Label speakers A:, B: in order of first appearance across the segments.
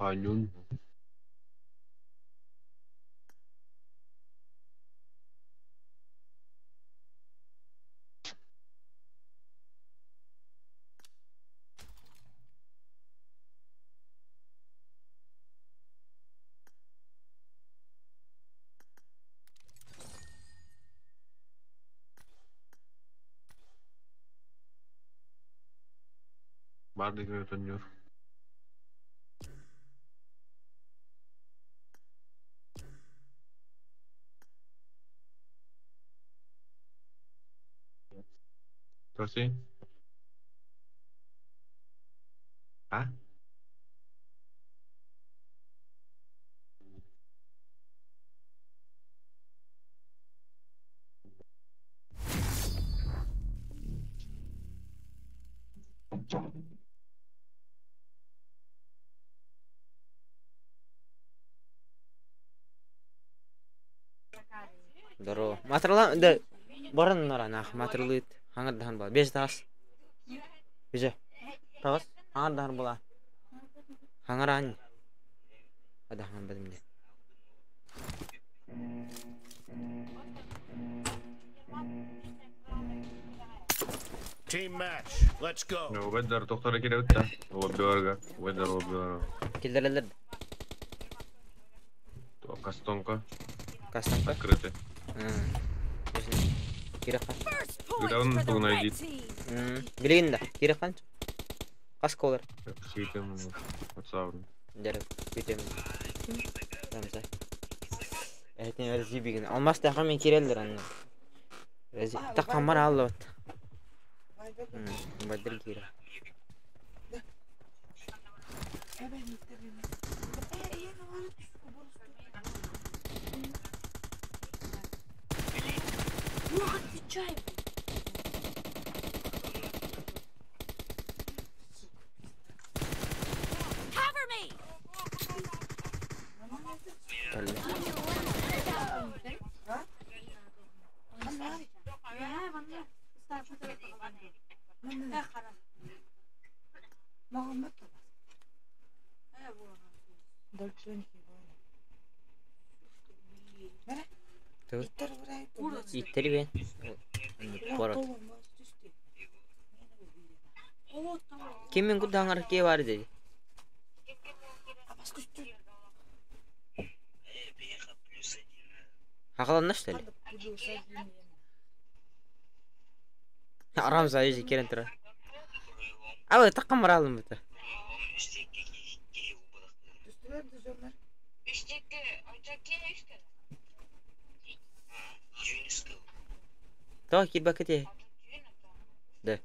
A: Оонньуун баар да көнньүөр. Спроси. А?
B: Здорово. Матрала да баран наранах матрылыт хаңырдахан була. Без таас. Бизе. Таас хаңырдахан була. Хаңыран. Адахан бадым де.
C: Team match. Let's go.
A: Убайдар тохтора кирэбит да. Лоббиорга. Убайдар лоббиорга.
B: Киллерелер.
A: Кастонка.
B: Кастонка.
A: Открытый.
B: Кирехан.
D: First points
A: Недавно
D: for the
A: был
D: red
A: найди.
D: team.
B: Билигин да. Кирехан. Кас колор.
A: Светим отсаврын.
B: Дәрі. Бүтемін. Тамса. Этин өрзи бигин. Алмас та мен кирелдер анны. Рези. Та камар аллы бат. Бадыр кире.
D: Cover me.
B: Калле. Иттери бен. Порот. Ким мен кудаңар ке бар деди. Хақаланна что ли? Арам сайы керен тұра. Абы таққан баралым бұты. Тоқ кирба кете. Да.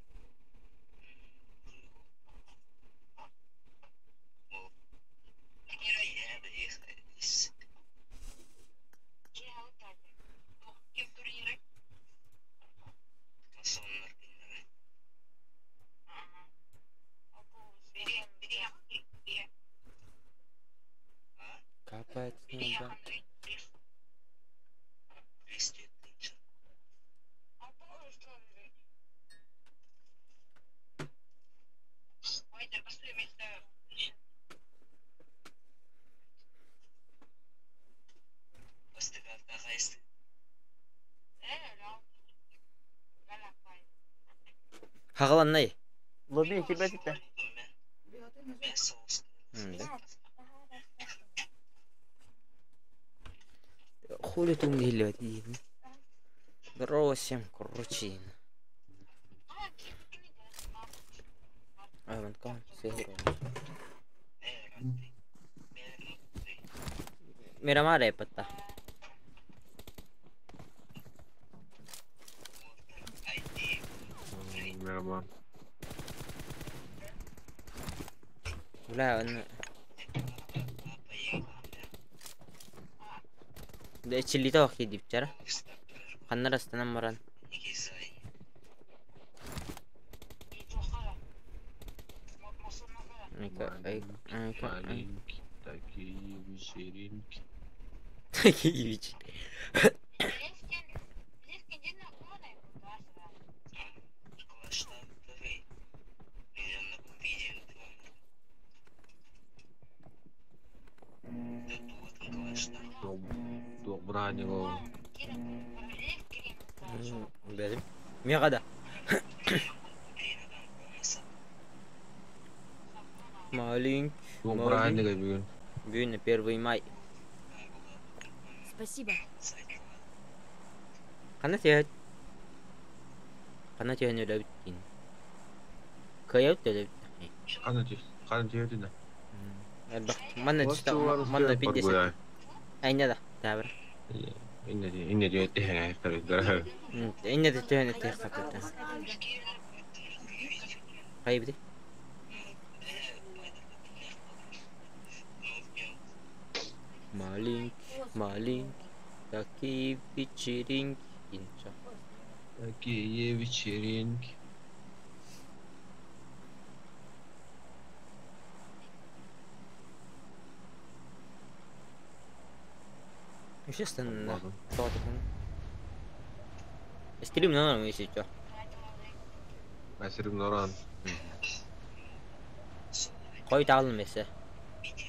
B: Капает с неба. Хағаланнай. Лоби кирба кете. Хули тут гилет. Здорово всем, короче. А, вон кон, Мирамаре патта.
A: Мирамар.
B: Бля, он... Да чилито хидип чара. Ханнар астанам маран.
A: Маленькие такие вечеринки.
B: Такие вечеринки.
A: Бырааһынньык ол.
B: Бэлим. Миэхэ да. Маленький,
A: Туох
B: маленький.
A: бырааһынньыгай бүгүн?
B: Бүгүн 1 май.
D: Спасибо.
B: Ханна түһэт? Ханна түһэн өлөбүт диин. Кыайабыт да өлөбүт.
A: Ханна түс? Ханна түһэтин да?
B: Элбэх. Манна түстэ, манна пиддесет. Айна да, таабыр.
A: Инне инне түһэт тэһэҥ
B: Инне да түһэн этиэх хатыта. Хайбыты? Маленький, маленький, такие вечеринки. Инча.
A: Такие вечеринки.
B: Естественно, Стрим на если что.
A: Стрим норан.
B: Кой таалым эсе.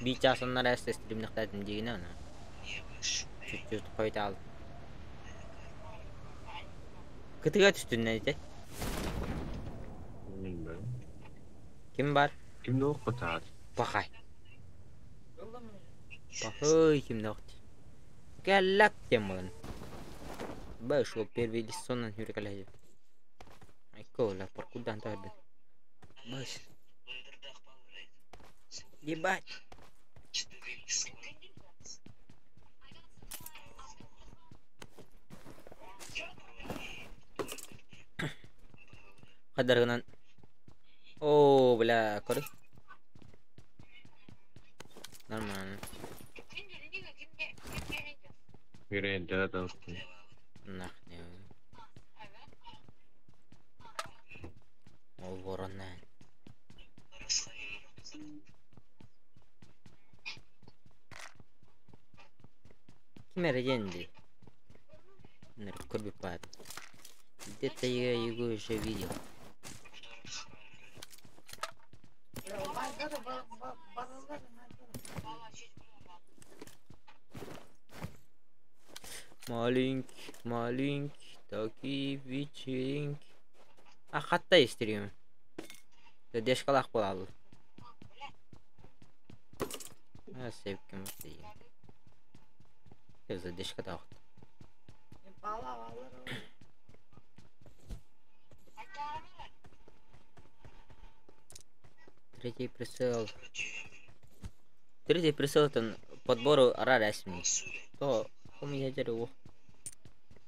B: Би часыннар эсте стримнехтадым дигине ана. Чуть-чуть кой таал. Кытыга түстүн эте. Ким бар?
A: Ким не оқытады?
B: Бахай. Бахай ким не оқыт. Кэллак теммын. Бэш, ол первый лиссоннан хүрекалэһэ. Айкола, паркудан тарды. Бэш. Ебать. Хадаргынан. О, бля, коры. Нормально.
A: Мирен, да, да.
B: Нахне. Ол ворона. Ким эрегенди? Көрбүп Где-то я его уже видел. Маленький, маленький, такие вечеринки. А хатта истерим. Дешкалах болалы. А севкем дейін. Задержка да Третий прицел. Третий прицел это подбору ара рәсми. То ком ядер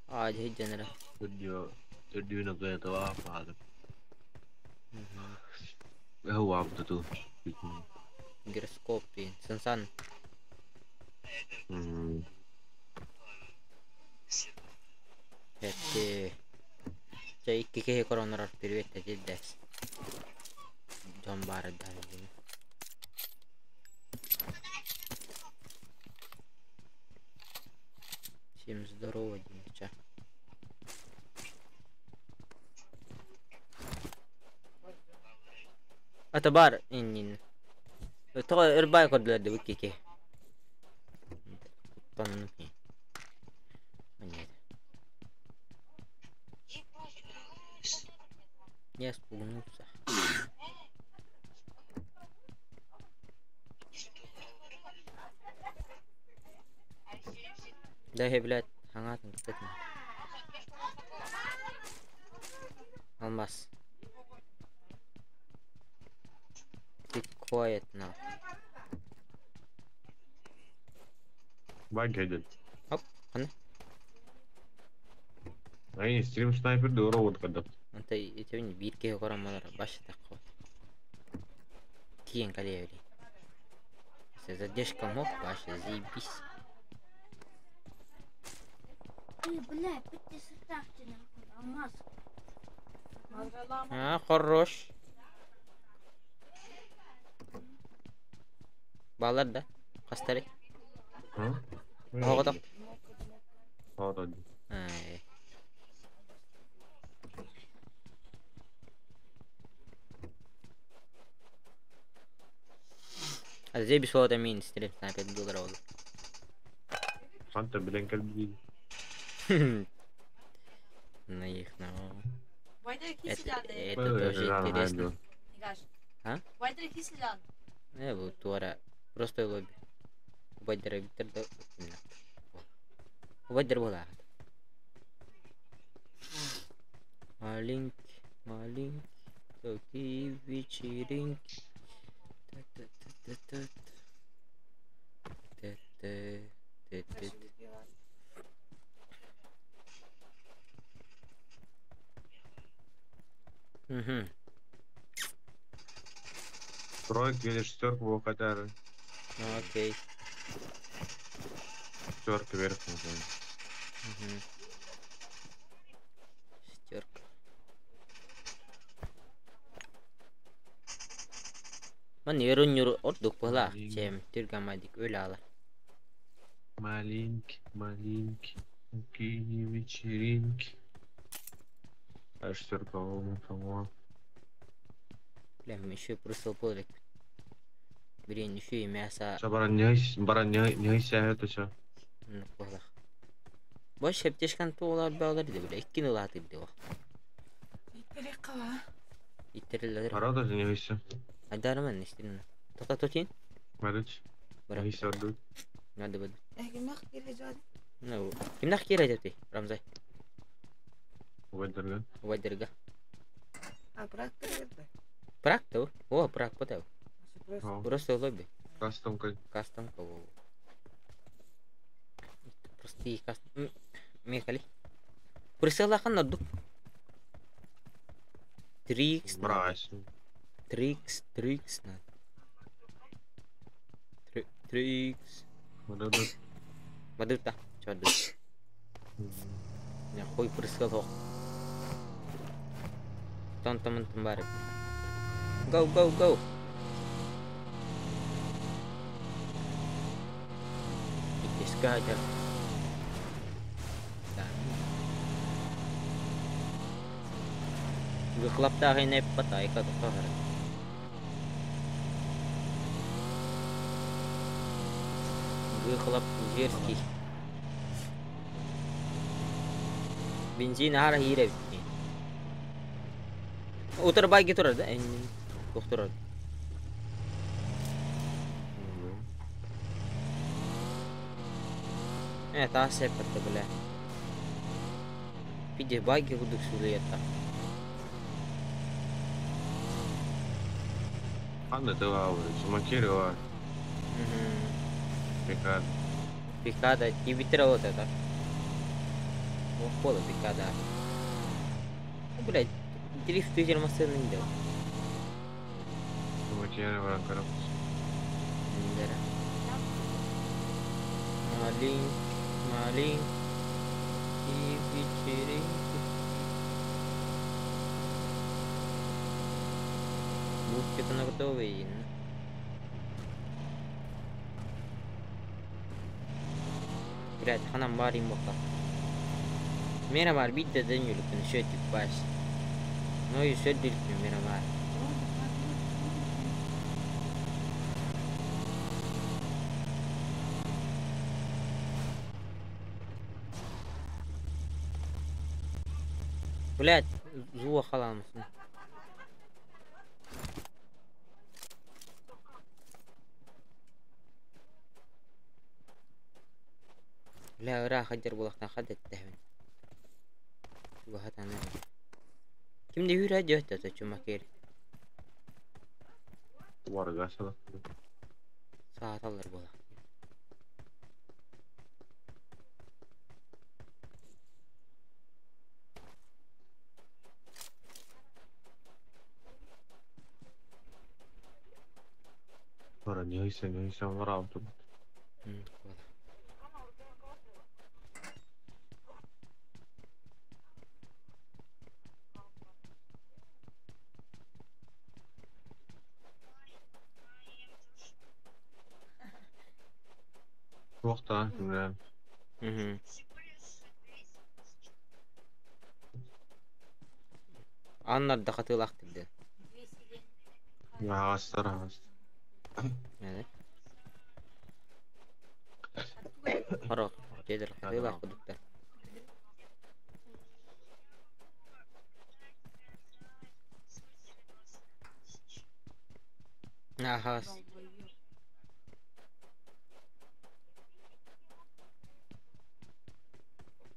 B: А, дженера.
A: Төрдүнө кыятыва паады. Ху абдыту.
B: Гироскоп и сенсан. Эти. Чай кике коронар привет дедес. Дом бар дальше. Всем здорово, Димича. Это бар иннин. Тоҕо ырбай көрдүлэр дебит кики. Куттанным. Нет. Я спугнулся. Да, блядь, аңатын кітетін. Алмаз. Be quiet now.
A: Бар кедет.
B: Хоп, қаны?
A: Ай, стрим снайпер да робот кадап.
B: Анта итебин бир кеhe корамалар баш такко. Киен калевери. Задержка мог баш заебись.
D: Ты, бля, опять ты нахуй, алмаз.
B: А, хорош. Балар да. Кастары. Оҕото.
A: Оҕото.
B: Ай. А здесь без фото мин стрим снайпер доллар ол.
A: Ханта билэн кэлбит.
B: На их на. Это тоже интересно. А? Бу туора просто лобби. Убайдара биттер да. Убайдар буолаат. Маленький, маленький, такие вечеринки. Та-та-та-та-та. Та-та-та-та. Угу.
A: Тройка или шестерка был хотя
B: Ну окей.
A: Шестерка вверх нужна.
B: Угу. Шестерка. Ман ерун ордук была, чем тюргамадик өлі.
A: Маленький, маленький, такие вечеринки. А шестерка, по-моему.
B: Бля, еще просто полик. Блин, еще и мясо.
A: Бара не это все.
B: Буолах. Бош хептешкан туолар баалар диде бile. Иккини ылааты диде ол. Иттерилер.
A: Бара даже не все.
B: Айдарман истин. Тока тотин?
A: Марыч.
B: Бара.
A: Не все отдут.
B: Надо будет. Ну, кимнах кире дети, Рамзай.
A: Убайдарга.
B: Убайдарга.
E: А практика?
B: Практа? О, прак потел. Просто лобби.
A: Кастом как.
B: Кастом кого. Простые кастом. Мехали. Присылахан надук. 3x.
A: Брась.
B: 3x, 3x на. 3x.
A: Мададут.
B: Мадута. Чаду. Я хуй присылал. Тон там там. Go, go, go. Искать. Выхлоптагы патайка тухагар. Выхлоп зверский. Бензин ара хире. Утыр байги турар да? Доктор. Тас эппетте бля. Пиде байги кудук сүлүетта.
A: Анна тыла, Чумакирова. Пикада.
B: Пикада, тибитер вот это. О, пола пикада. Ну, блядь, дрифт түзер машины не делал.
A: Чумакирова, короче.
B: Маленький, маленький вечеринки. Будьте наготовы. Блядь, ханам барим бока. Мера бар бидде ден юлүкүн шөтүк баш. Ну и шөтүлүкүн мера бар. Блядь, зуа халамысын. Бля, ыра хадер булактан хадет тэхвин. Тугахатан. Кимде хүрэ жөттө чумакер.
A: Варга сала.
B: Сааталар була.
A: Бара не ойса варам тут. Туохта, бля.
B: Угу. Аннар да хатылах тилде.
A: Астар, астар.
B: Хоро. Дедер хатыылаах курдуктар. Ахас.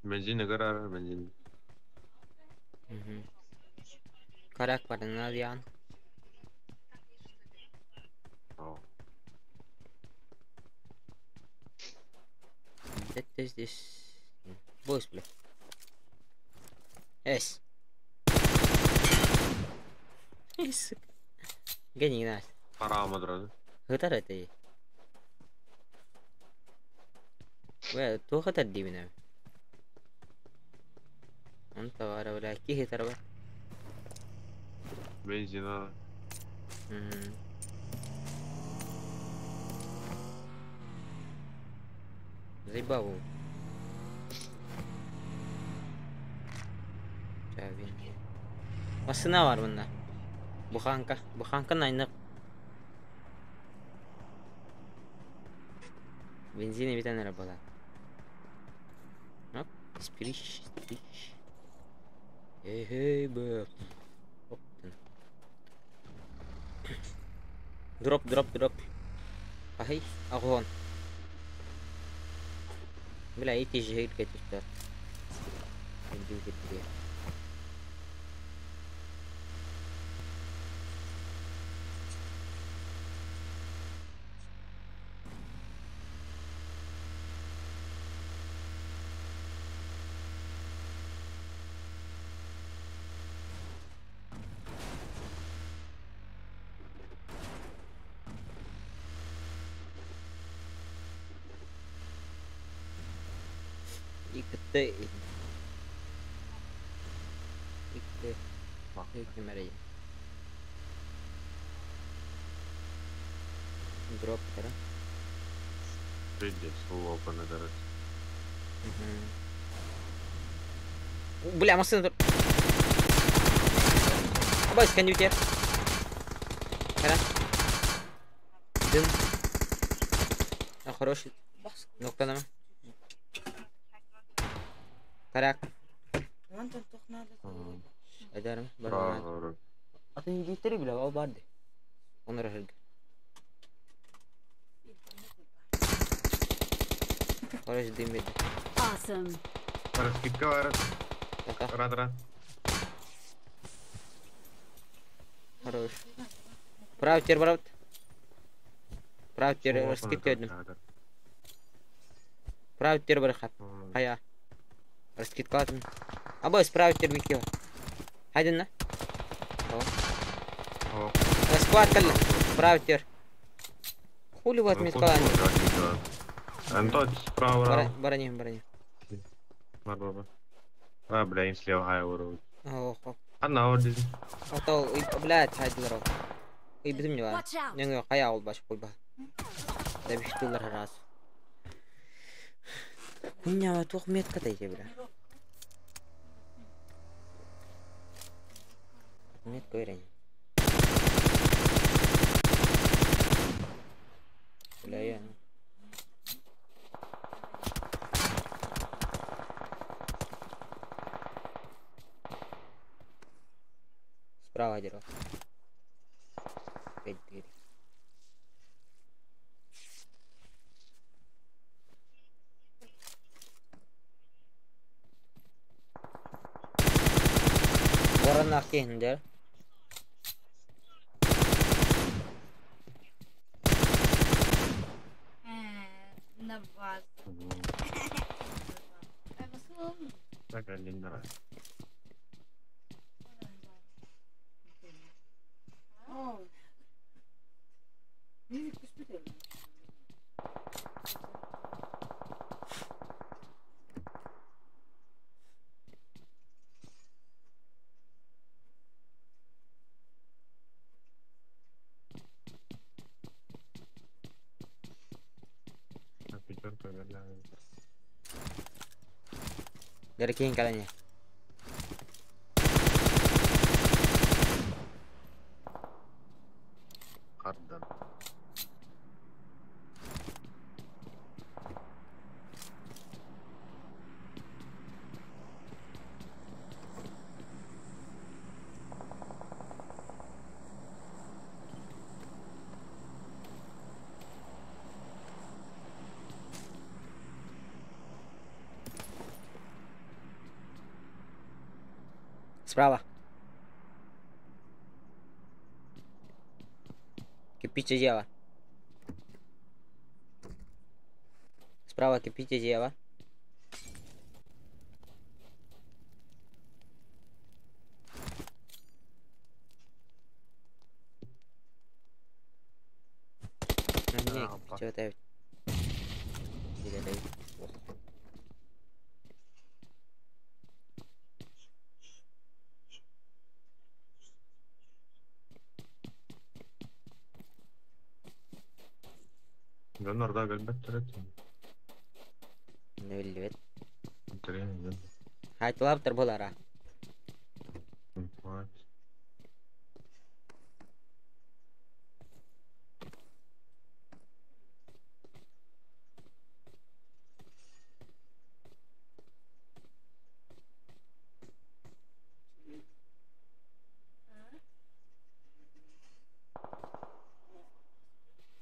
A: Бензин ыгар бензин.
B: Карак барына диан. Где-то здесь. Бойс, бля. Эс. Сука. Гони нас.
A: Параметры.
B: Хытар это. Бля, то хытар дибина. Он товара, бля, ки хытар ба.
A: Бензина.
B: Заебал. Masına var bunda. Буханка. Буханка найнык. Бензин битен работа. Оп, сприщ, сприщ. Эй, б. Оп. Дроп, дроп, дроп. Ахай, агон. Бля, эти же кетиштер. Икт. Икт. Икт. Дроп, да?
A: Пиздец, лопа на дороге.
B: Бля, машина. Абайс, кондютер. Хара. Дым. А, хороший. Ну-ка, нам. Карак. Эдерм. Атын гитери биле, ал барды. Онор хырг. Хорош дым бedi.
F: Awesome.
A: Раскидка var. Ра-ра.
B: Хорош. Прав тер, брат. Прав тер, раскидка едим. Прав тер бар хат. Хая. Раскидка атым. Абай, справа тер бикева. Хайден на. Склад калла. Справа тер. Хули вот меткала.
A: Антон, справа.
B: Барани, барани.
A: А, бля, им слева хай уровень.
B: Охо.
A: Одна вот здесь.
B: А то, блядь, хай дурак. И без меня. Не, хай аул баш кульба. Да бишь раз. Хуйня, тух метка тайти, бля. Метка верень. Бля, я. Справа дерево. Опять двери. Воронах да?
D: На вас.
A: Так, один раз.
B: Dari kini kalanya.
A: Kardan.
B: Справа. Кирпичное дело. Справа кирпичное дело. Чего-то
A: Дьон орда кэлбэттэр этэ.
B: Биллибэт.
A: Интэриэһинэй дьон.
B: Хайтылаабыттар буолара.
A: Вот.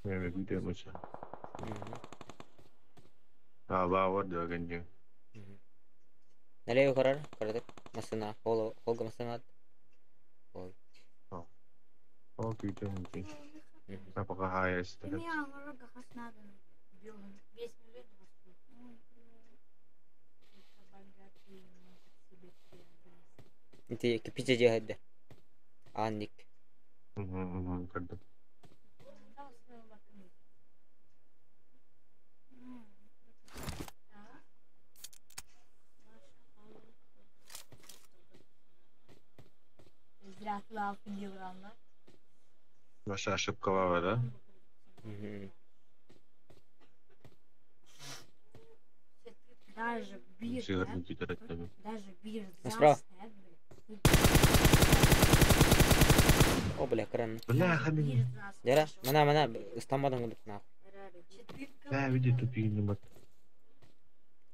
A: Мен видео муча. А, баавар дөгөннү.
B: Налево хорор, короток. Масына, холо, холга масына. Ой.
A: Ол видео муча. А пока хая истерет.
B: Инти кипиче жehedde. Анник.
A: Көрдүм. Ваша ошибка баба, да?
D: Даже бир,
A: Сигарны китерет тебе.
D: Даже бир
B: Справа. О, бля, кран.
A: Бля, хамин.
B: Дера, мана, мана, ыстамадың удук нахуй.
A: Да, види тупигин бат.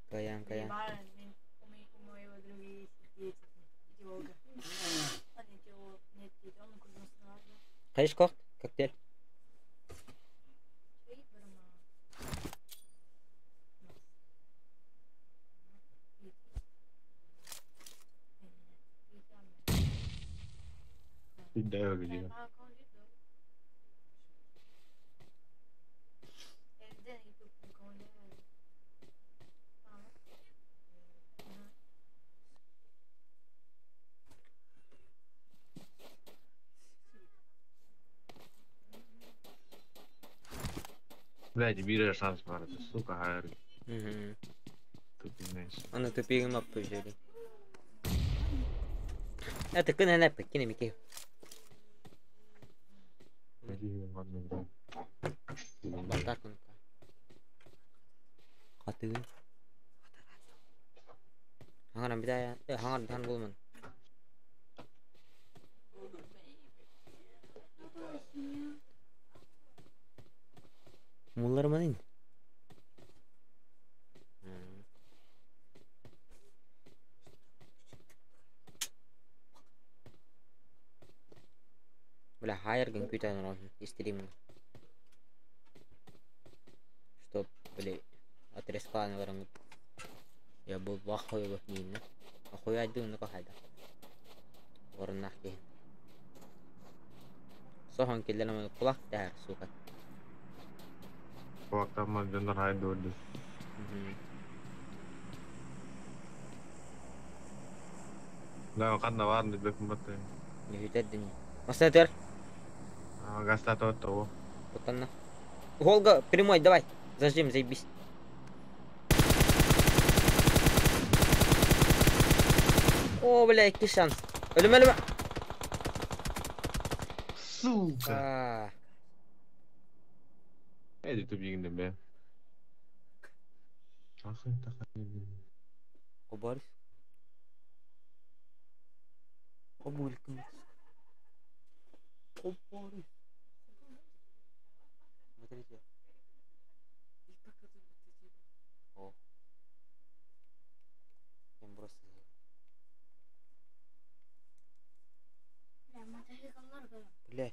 B: Каян, каян. Кайш кохт, коктейль.
A: Да, где. Блядь, бир шанс бар, сука, хайр. Тупигин.
B: Аны тупигин маппы жери. Это күн әнәп, кине мики. Бартар күн. Катыгын. Хаңаран бидая, хаңар дан булман. Муллар манин. Бля, хайер компьютер нужен и стриминг. Чтоб, бля, от респауна варангут. Я был в ахуе в ним, Ахуя иду на кахайда. Ворнахи. Сохан киллерам кулак тär, сука.
A: Кулактан мадендар хайда өлдү. Да, канда барын деп бат.
B: Не хүтәддин. Масатер.
A: Гастата того.
B: Вот она. Голга, прямой, давай. Зажим, заебись. О, бля, какой шанс. Ölüm, ölüm.
A: Сука. Эди тупигин бе. Ахын тахын.
B: Кобарис. Кобулькин. Кобарис. Смотрите. О. Им просто. Бля.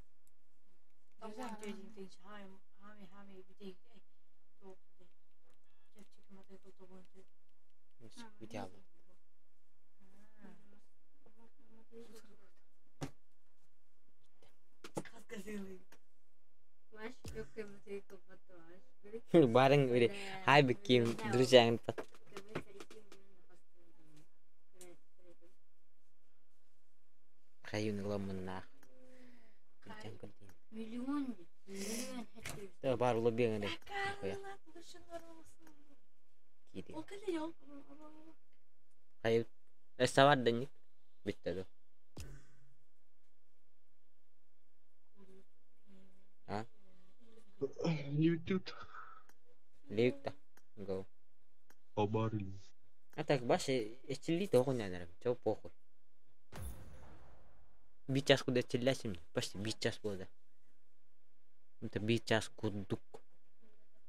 B: Барың били хай бикким друзьяң Хайын ыламмыннаах. Бар улы биэҥ Киири. Хайы эсавар данник бүтте ду. А?
A: Не бүтті.
B: Лейкта. Go.
A: Обарил.
B: А так баш эчилли тоҕун янарым. Чо похуй. Bir час куда эчилләсим. Почти bir час болды. Это bir час курдук.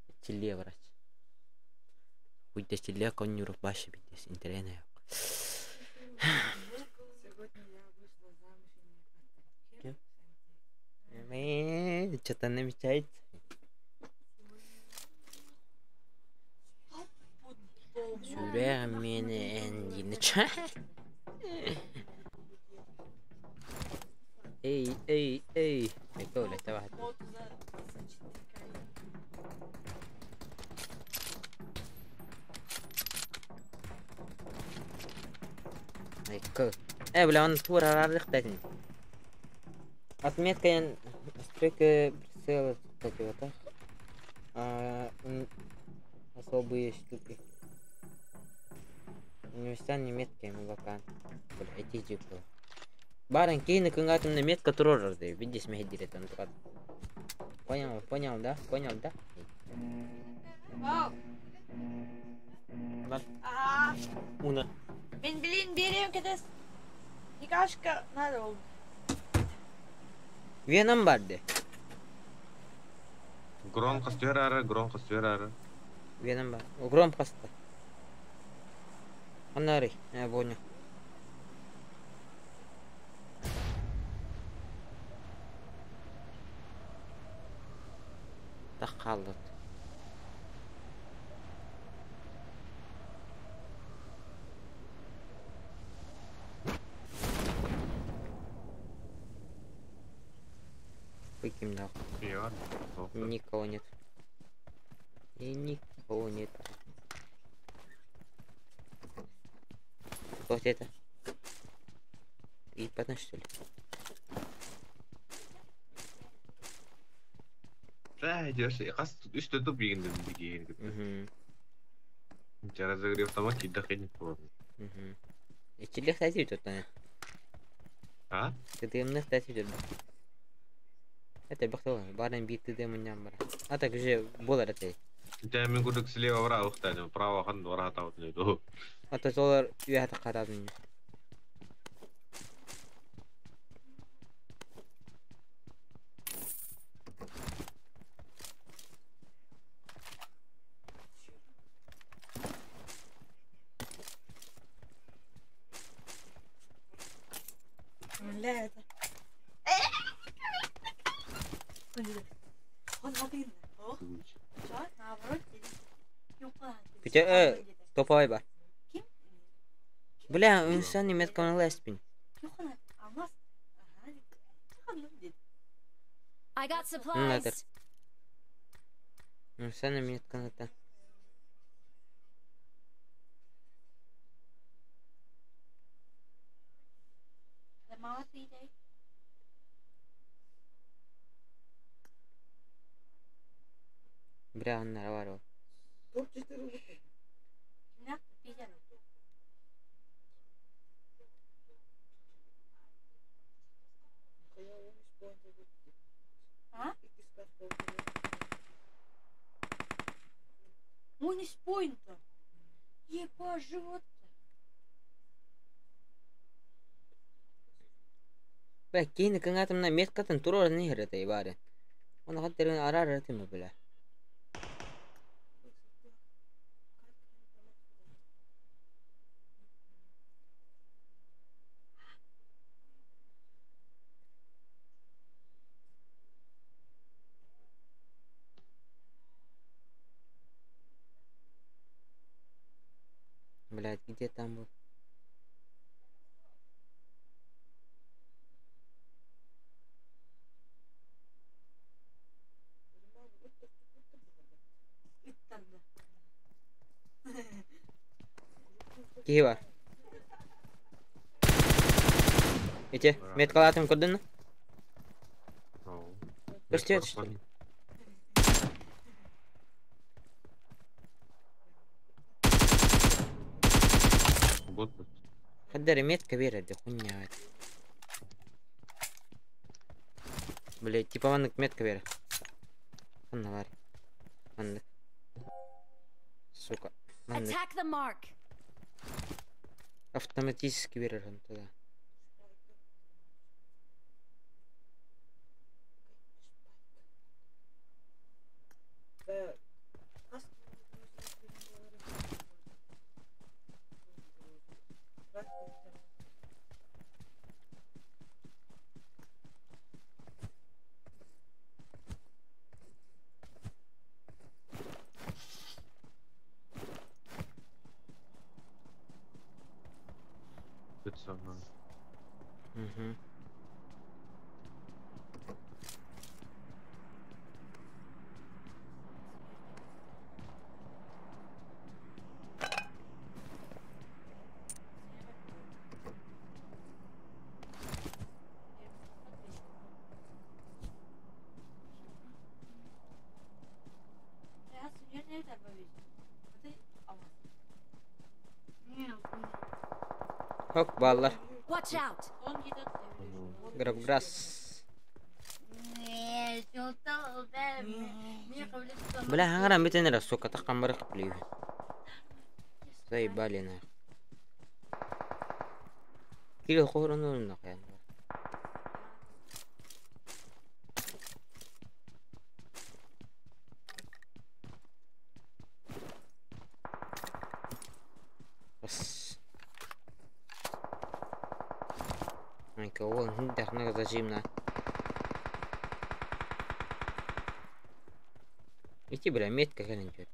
B: Эчилле врач. Хуйда эчилле конюров баш битес интернет.
E: Сегодня я вышла замуж и не
B: Кем? Ме, что-то намечается. Сүрэ мени эн Эй, эй, эй. Прикол, это واحد. Ecco. Бля, он тура рарыхтатын. Отметка я настройка прицела, кстати, вот так. А, особые штуки. Универсальный метка МВК. Бля, эти типа. Баран кейні күнгатымна метка турор дейм. Видишь, мехедирет он турат. Понял, понял, да? Понял, да? Бар. Уна.
F: Мен билин берем кетес. Никашка надо oldu.
B: Веном барды.
A: Гром қастыр ары, гром қастыр ары.
B: Веном бар. Гром қасты. Анары, понял. Так қалды. Выкинь нахуй.
A: Я.
B: Никого нет. И никого нет. Вот это. И потом что ли?
A: Да, идешь. Қас үш топ егіндім деген.
B: Угу.
A: Разогрев тамақ киді қиын болады.
B: Угу. Ичилих тәсі тут
A: А?
B: Тдмных тәсі тут. Это бақтау, барын bir тдм ням бар. А так же болар это.
A: Мен көрдік слева бара ұқтаны, право қан бара табытын еді.
B: А то солар үйәті қарадым.
F: Бля, это.
B: Күтә, топовой бар. Бля, инсан немецкого леспин.
G: I got
B: Надо.
G: supplies.
B: Инсан немецкого это. Бля, аннара бар ол.
E: Топ-4
D: Он из поинта. Еба, живот.
B: Бля, кейні кыңатымна меткатын турор не херете бары. Оны хаттерин арар ретиме бля. Блять, где там был? Киһи бар. Ити, меткалаатым көрдүн? Көстүө что ли?
A: Вот.
B: Хаддар метка берерdi, хуйня. Блять, типа маннык метка берер. Ханна бар. Маннык. Сука. Маннык.
G: Attack the mark.
B: Автоматически берер он тогда.
A: Специально.
B: Угу. Hop ballar.
G: Watch out.
B: Грабграсс. Бля, хаңаран бүтэн эрэ, сука, таххан бары кыплыы. Заебали нах. Кило хорон нахуй. Бас. Майка, ол хиндах зажим на. Ити, бля, метка кэлэн түөрт.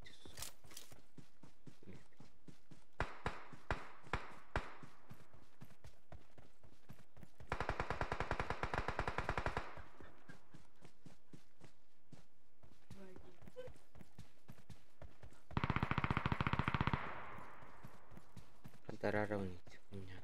B: Дараровнить, хуйня.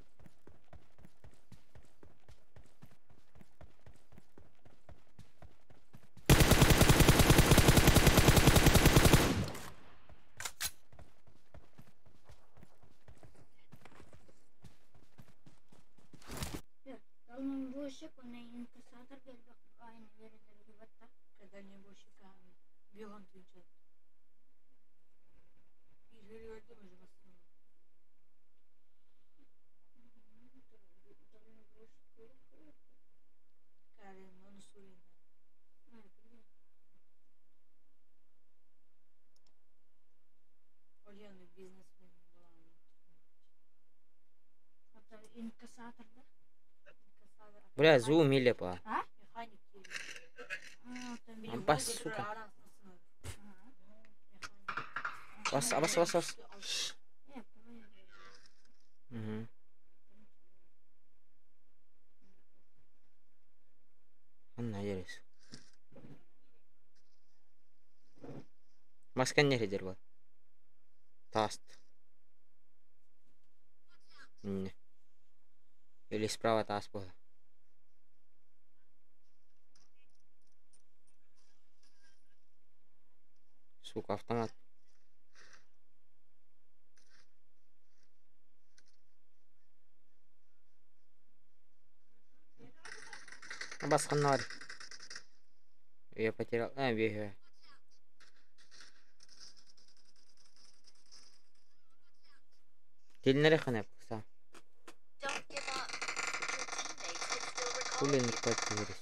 D: Дальнобойщик, он инкассатор
E: Дальнобойщика бегом отвечает.
D: Инкассатор, да?
B: Бля, зум или па.
D: А?
E: Механик.
D: А,
B: Бас, сука. Бас, бас, бас, бас. Угу. Анна ерес. Маска не хедер бар. Таст. Не. Или справа тас было. Сука, автомат. Басқаннар. Я потерял. А, бегаю. Телнere ханап кыса. Хули не подтвердись.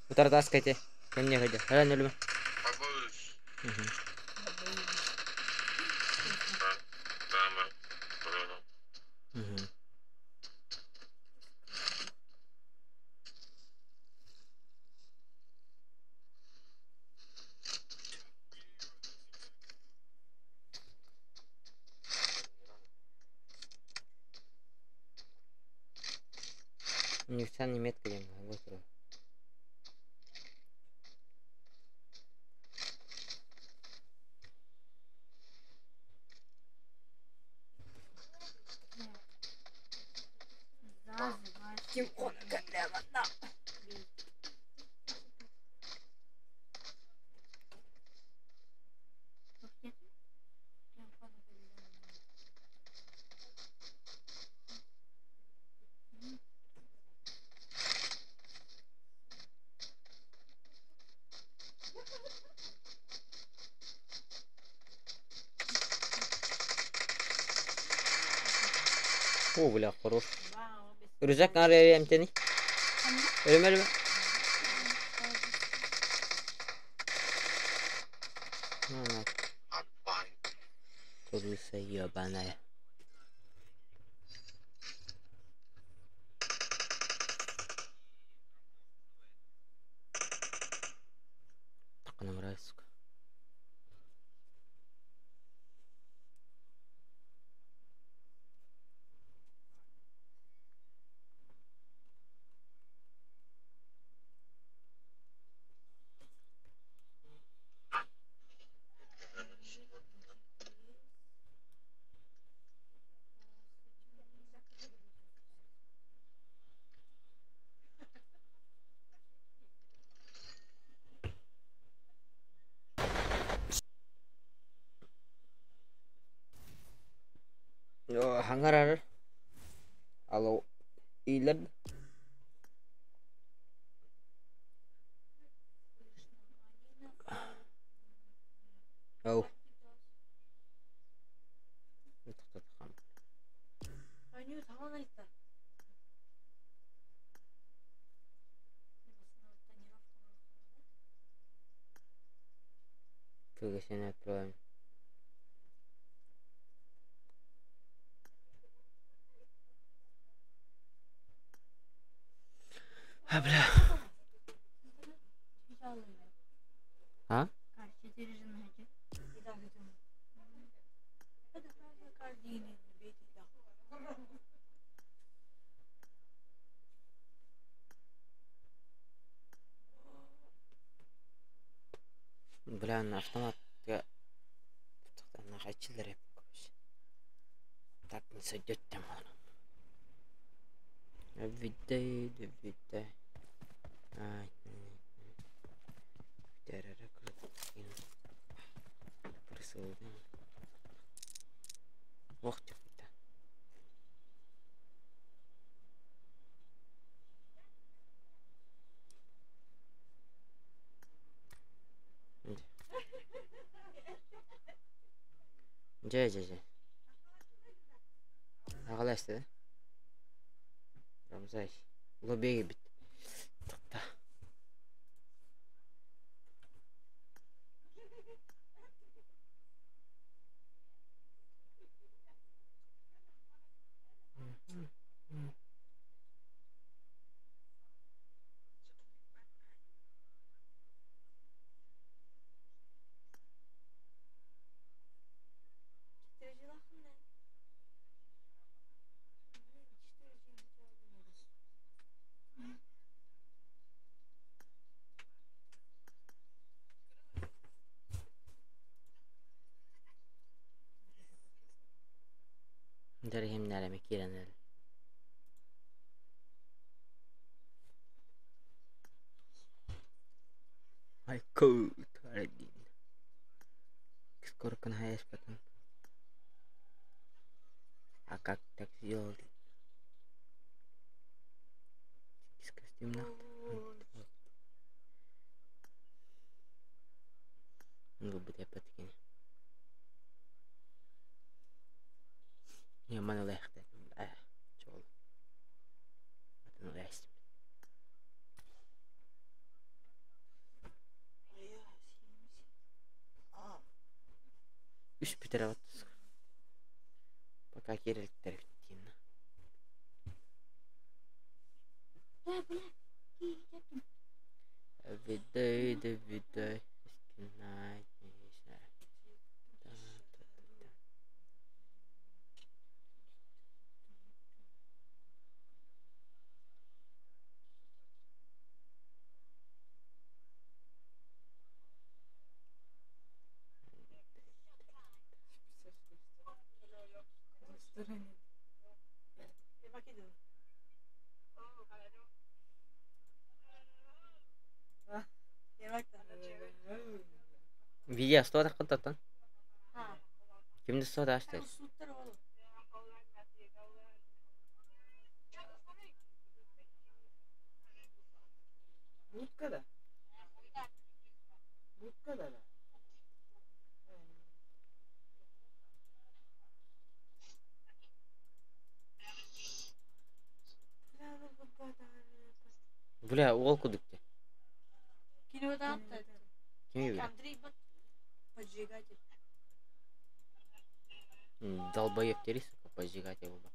B: Утардаскайте. Ко мне ходи. Рано люблю. Угу. Угу. Нефтяный метка я могу. Ким хоно кэллэ манна? О, бля, хорош. Рюкзак арыйа эмтэни. Өлүмэ өлүмэ. На, на. Крыса ебаная. Так она мразь, сука. Хаңарар. Алло. Илер. Оу. Приглашение отправим. А, бля. А? Бля, на автомат. Так не сойдет там он. Видай, видай. Дьэ, дьэ, дьэ. Аҕаласта да? Рамзай. Лобеги бит. Тықта. Дәрихимнәрәме кирәнәл. Ай кут один. Скоро канаешь потом. А как так сделали? Из костюм Ну, будет опять-таки. Яман лехте. Чол. Атын лехте. Үс бүтэр Пока кириликтер бүттин.
D: Да, бля. Киһи
B: Видай, да видай. Искинай. Видео стота кыттаттан. Кимди стота ашты?
E: Будка да? Будка да?
B: Бля, уол кудукте. Ким
F: Андрей поджигатель.
B: Долбоеб тери, сука, поджигатель был.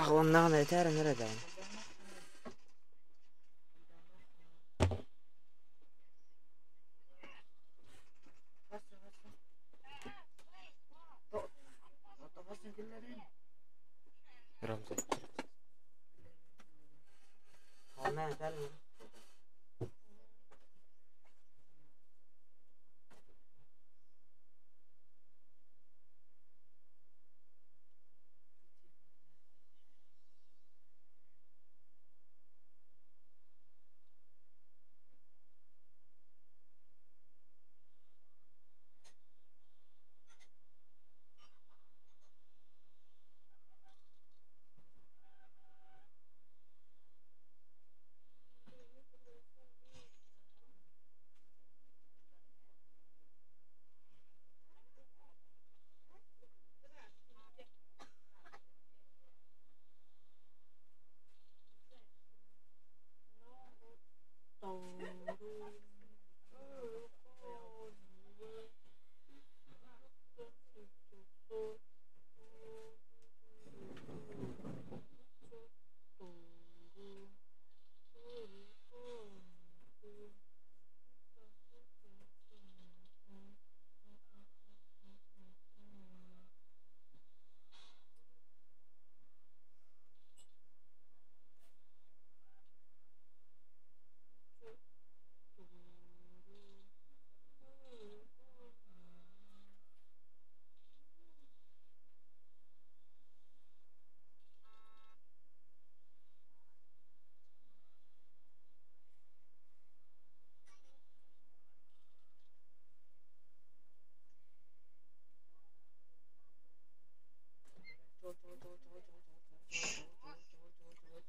B: Аҕыланнаҕына этээрэн эрэ даҕаны.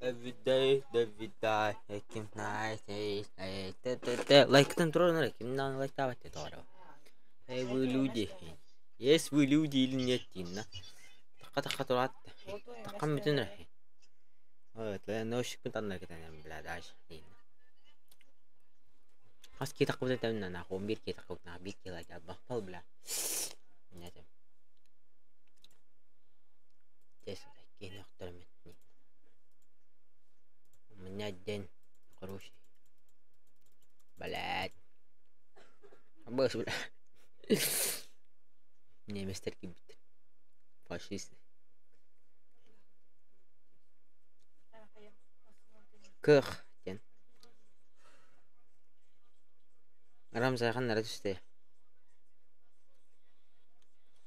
B: Every day, every day, Лайктан турар, кимнан лайктабат это Эй, вы люди. Есть вы люди или нет, Тинна? Така турат. Такам бүтүн рахи. Вот, ношик танна кетен, бля, даже. Хас ки такып тәмнә на 11 ки такып на 1 ки лайк бахпал, бля. Нет. Тес такие У меня день хороший. Блядь. Боже, бля. Немецтер кибит. Фашисты. Кых ден. Рамзайхан нара түсте.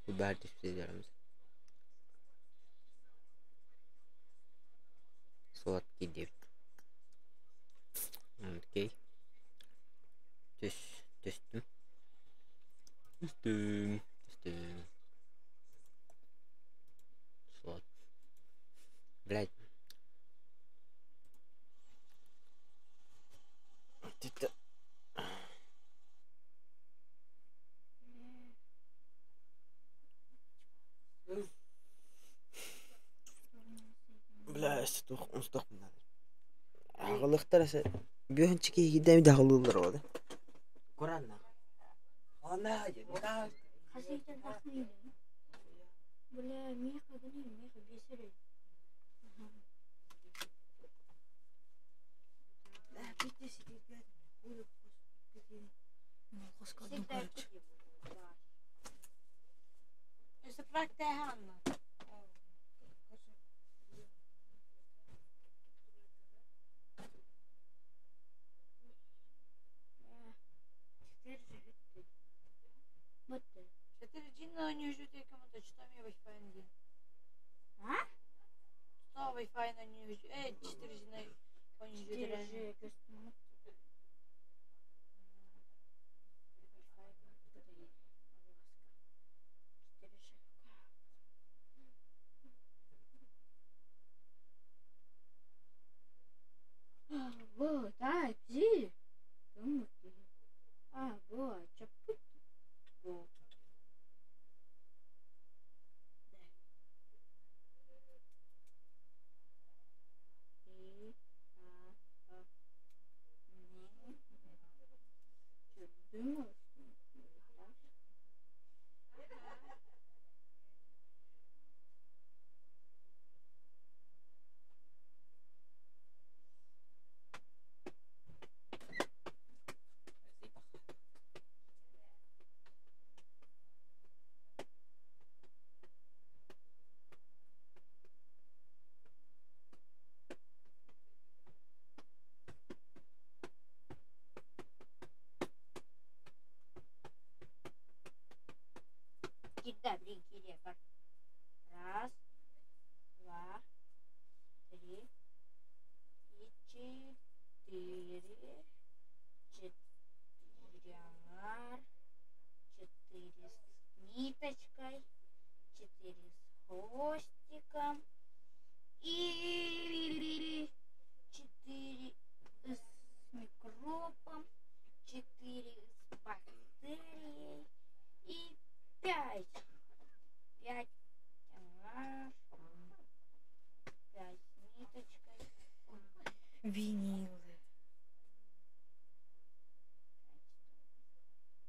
B: Бәр түсте Рамзай. Сладкий деп. Окей. Түс, түстүм. Түстүм, түстүм. Слот. Блядь. Вот это... Бля, туох устуох Аҕалыахтара бүөһүнчэ киһи киирдэ даҕалыыллар оҕо. Куранна. Она
D: Бля, Миха, гони, Миха, бесери.
F: Өссө практика
D: Вот.
F: 4G на ньүүжү что мне Wi-Fi диэн.
D: А?
F: Что Wi-Fi на ньүүжү? 4G на
D: 4G көстүмүт. Вот, а, зи. А, вот, чапут. Вот. И, А, А, Н. Чё, думал, что ли, так? Кида, блин, кида, бар. Раз, два, три и четыре. Четыре ар, четыре с ниточкой, четыре с хвостиком и четыре с микробом, четыре с бактерией и пять. Пять ар, пять с ниточкой.
F: Винилы.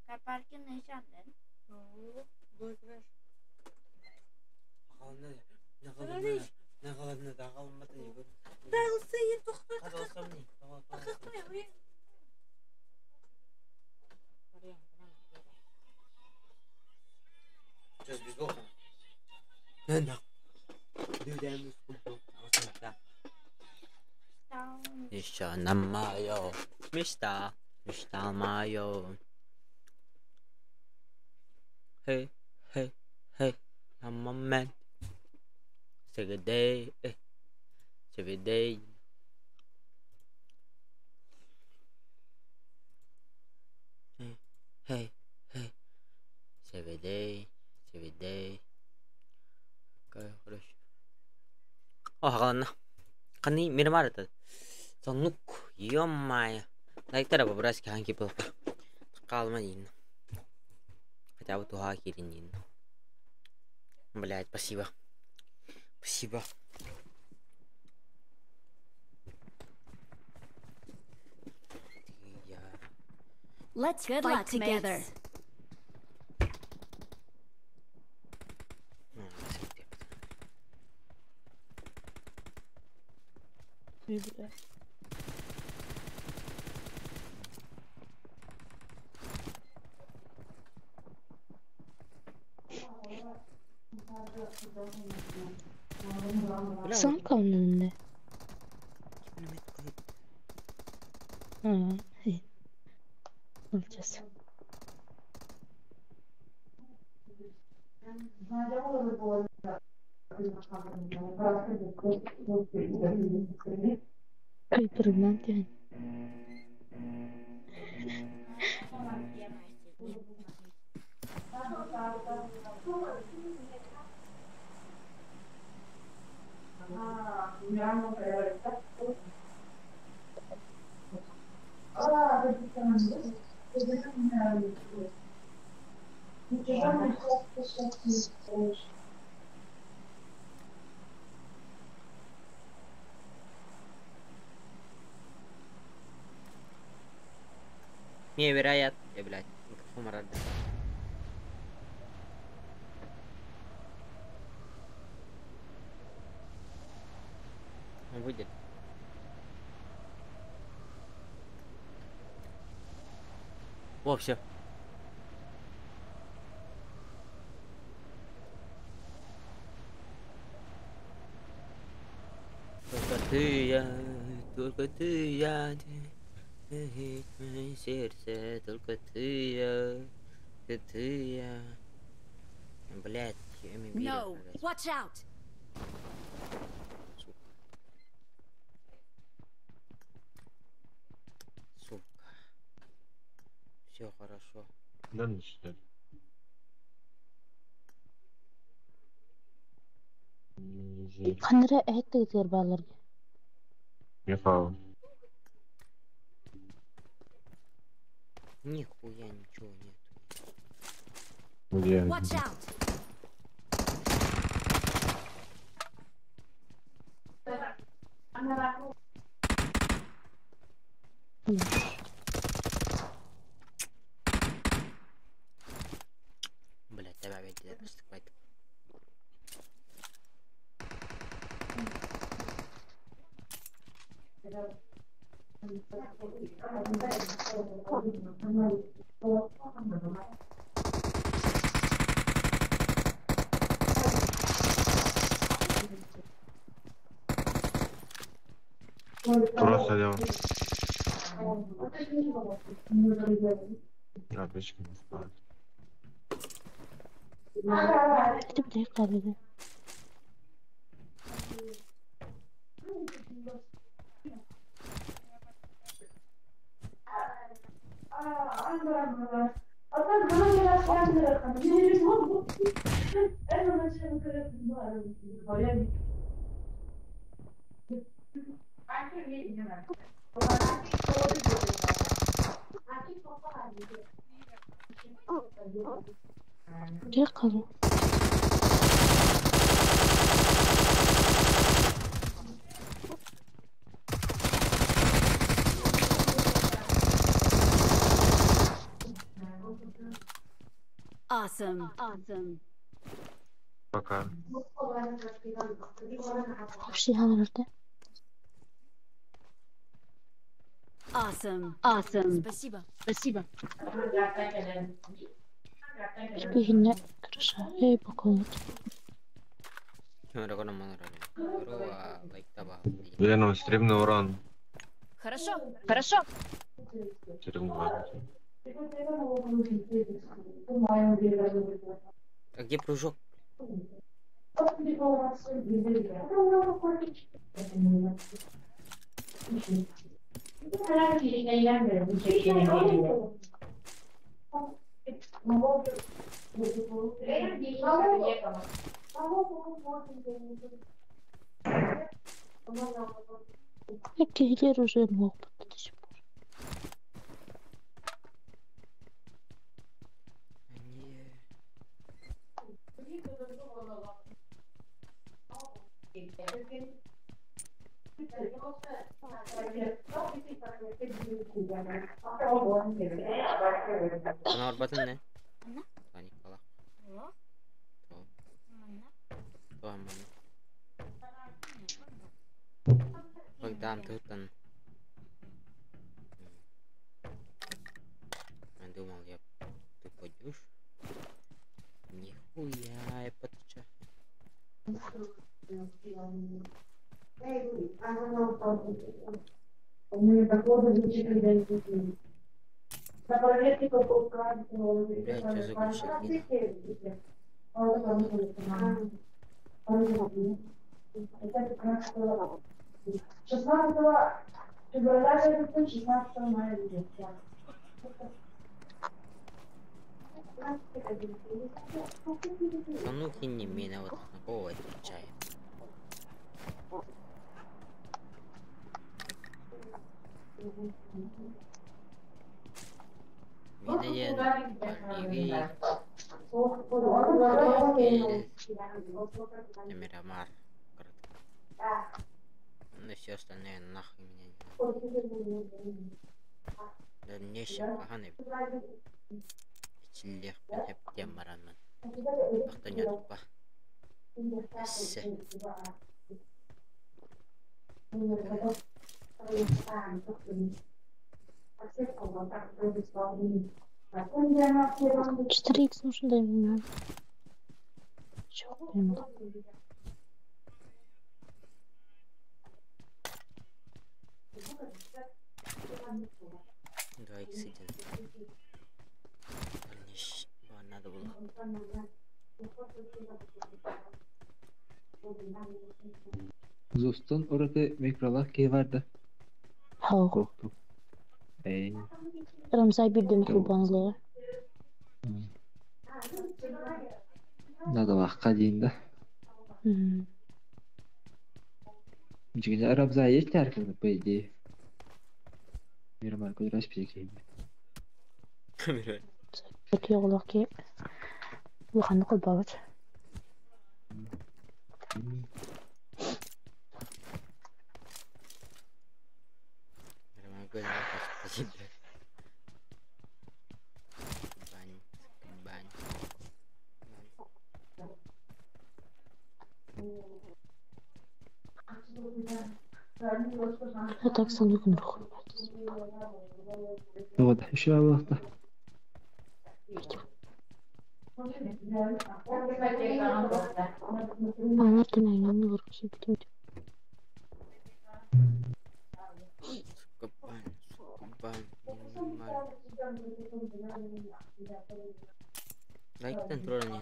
D: Карпаркин нишандын.
F: Black Rush.
B: Еще на мою мечта, мечта мою. Hey, hey, hey, I'm a man. Say good day, eh, say good day. Hey, hey, hey, say good day, say good day. Какая хорошая. О, ладно. Қаны мирмар это. Сонук, ё-моё. Лайктара по-братски ханки был. Калма нин. Хотя бы туха киринин. Блять, спасибо. Спасибо. Я.
G: Let's
H: Good
G: fight
H: luck,
G: together.
H: mates.
B: Ну, сидит. Бля,
I: Сон kalınlığında. Ha, iyi. Alacağız. Kıypırından diyen.
B: Невероятно. Э, блядь, микрофон рад. Он выйдет. Во, все. Только ты, я, только ты, я, ты, мое сердце, только ты, я, ты, ты, я. Блять,
G: No! Watch out!
B: Сука. Сука. Все хорошо.
A: Да, начинать.
I: Ханара эһэттигитигэр бааллар
A: Михаил.
B: Нихуя ничего нет.
A: Где?
G: Watch out!
B: Блять, давай опять хватит.
A: Просто делал. А, печка не спала.
I: Ити билэ хаалыга. Дьэ хаалыы.
G: Awesome. Awesome.
A: Пока.
I: Вообще хааларда.
G: Awesome. Awesome. Спасибо. Спасибо.
I: Киһиннэ кырыша эй боколут.
A: Блин, он стримный урон.
G: Хорошо. Хорошо.
A: Стримный урон.
B: А где прыжок?
I: Киһилэр уже муохпут до сих пор.
B: Не. Она арбатын не?
D: Она?
B: Паникала.
D: О,
B: То,
D: манна.
B: то маны. Богдан Тутан. Я думал, я ты пойдешь. Нихуя, я подча. Блять, что за глушаки? Санухи не меня вот такого отвечает. Минаен, Боливий, Бразиль, Мирамар. Ну все остальное нахуй меня не надо. Дальнейшем хаһан эбит Эчиллиэхпин эптиэн баранмын Ахтанньатыппа Эссе
I: 4 икс нужно, дай мне. Чего не могу.
B: 2 икс диэн Дальнейшем надо было.
H: Зустан ураты микролах киһи бар да?
I: Хау.
H: Суохтук. Эй.
I: Рамзай бирден кулбанлы.
H: Надалахха диин да. Дьиҥинэ Рамзай есть арканы, по идее. Мирамар көтөр спикер.
I: Өтө оҕолох ки улаханнык холбообут.
B: Роман Гольный спасибо. Бань, бань.
I: А так санык нурх.
H: Вот, еще аллахта.
I: Анар тенайнан нурх сипти.
B: Кабан, кабан, нормально. Лайктан турар не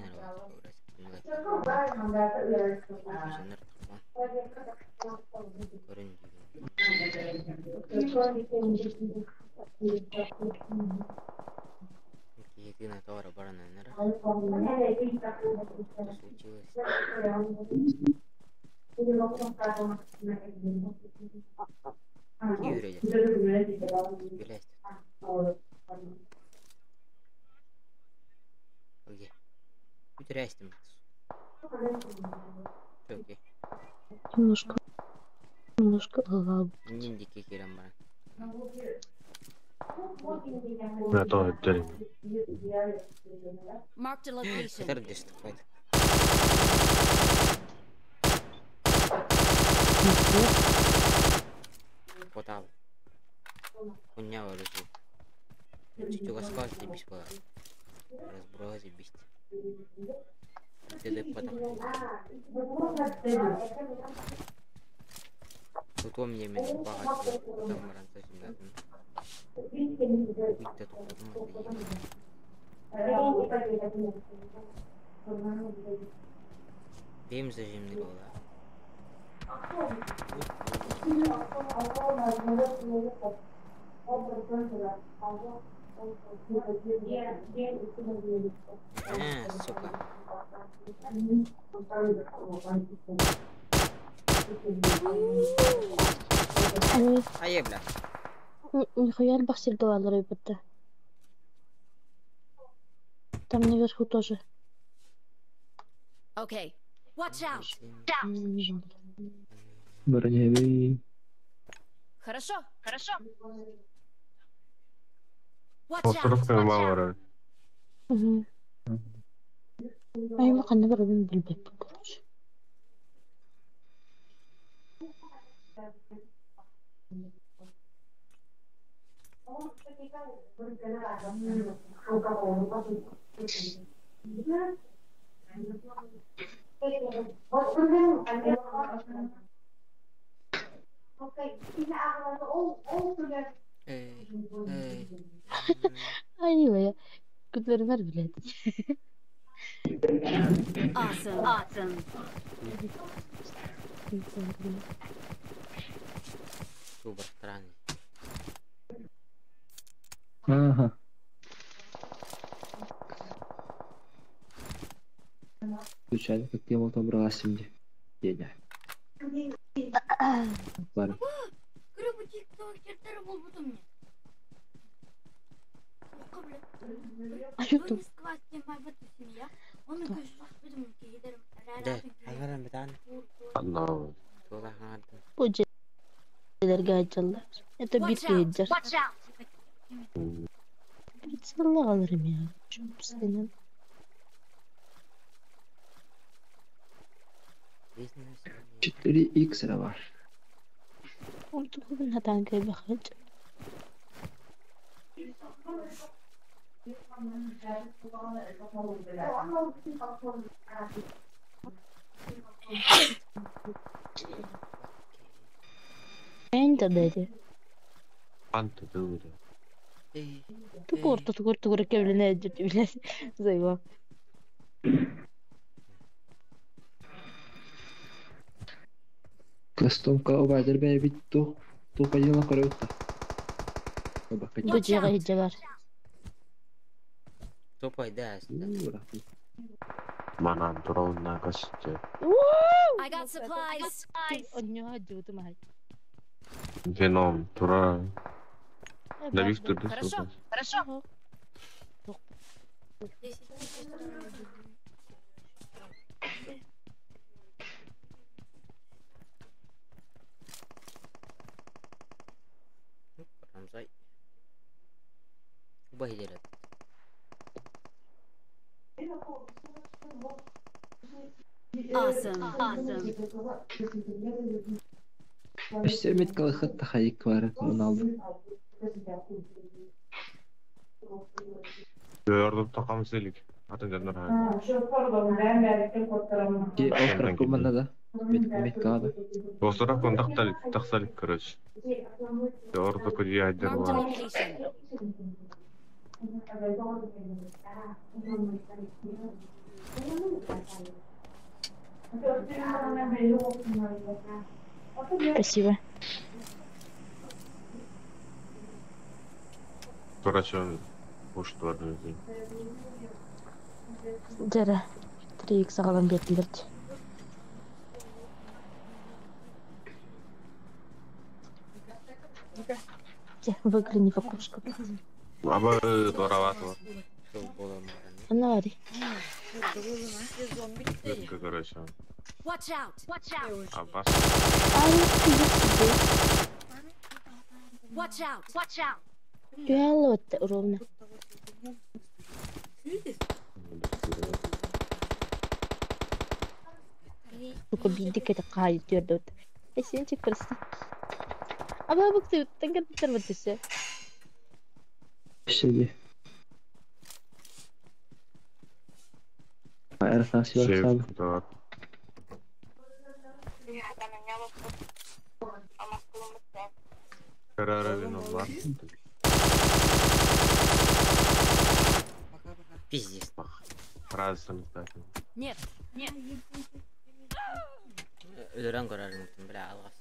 B: Киһитин атаҕар баран Что случилось? Киирэ Билээт. Окей. Бүтэрээстим. Окей.
I: Немножко немножко голова.
B: Иннин диэки киирэн баран.
A: Я тоже дерим.
G: Marked a location.
B: Сытар дэстик байт. Потал. Хуйня вырезу. Чуть у вас заебись была. Разброс заебись. Ты потом. Тут мне меня багать. Потом ранца сюда. Уйта тут Benim зажимный была. А, сука.
I: Ай,
B: Ае, бля.
I: нихуя элбэх сиргэ бааллар эбит. Там наверху тоже.
G: Okay. Watch out.
H: Броневый.
G: Хорошо. Хорошо. Watch out.
A: Остров
G: Watch out.
A: мало.
I: Угу. Ай, ханна барабын билбэппин, короче.
B: Эй, эй.
I: Ай, күллэрмэр билээт.
G: Awesome. Awesome.
B: Супер странный.
H: Ага. Случайно, как я вот обралась мне. Деня. Бар.
D: Көрө тиктокердер болбутум мне.
I: А что тут?
B: Да, аңаран битан.
A: Анна.
B: Тула аңардан.
I: Бу дьиэлэргэ сылдьаллар. Это бир
G: Watch
I: киһи
G: out.
I: сылдьар.
G: Watch out.
I: Прицелла alırım ya. Çok senin.
H: 4 икс var.
I: Онтукубун хатаан кэлбэххит. Эн dedi.
A: Антı dövdü.
I: Тугур тугур тугур кэбилинэ эдьит билэ. Зайва.
H: Кастомка убайдар бэйбит тух тух айыла көрөбүт.
I: Бу дьиэҕэ иһирдьэ бар.
B: Топай да.
A: Манан дронна касты.
G: I got supplies.
I: Онньоһо дьуутум аһай.
A: Веном тура. Давив турды
G: Хорошо. Хорошо.
B: Рамзай. Убай делет.
G: Awesome. Awesome.
H: Өссө меткалыхыт тахайык бар он алды.
A: Gördüm takam selik. Atın canlar ha.
H: Ки окрак кумана да. Меткада.
A: Dostlara kontak taksalik короче. Orada koca hacer
G: Marked a
A: var.
G: location.
I: Спасибо.
A: Короче, boş var dedi.
I: Дьэрэ. 3x аҕалан биэрдилэр. Дьэ, выгляни в окошко.
A: Ama doğru var.
I: Ана бари.
A: Короче.
G: Watch out. Watch out.
A: Abbas.
I: Ай, ты
G: Watch out. Watch out.
I: Түһэллэ ровно. Сука, биирдик этэ хаайы түөрдэ. Эсенчик просто. Аба буксы тангар бутысы.
H: Өссө Аэростас
A: Шеф,
H: сабы.
A: да. Karara Venom var.
B: Пиздец.
A: Razısınız zaten.
G: Нет. Нет.
B: Өлөрөн көрөр мутун бля алгас.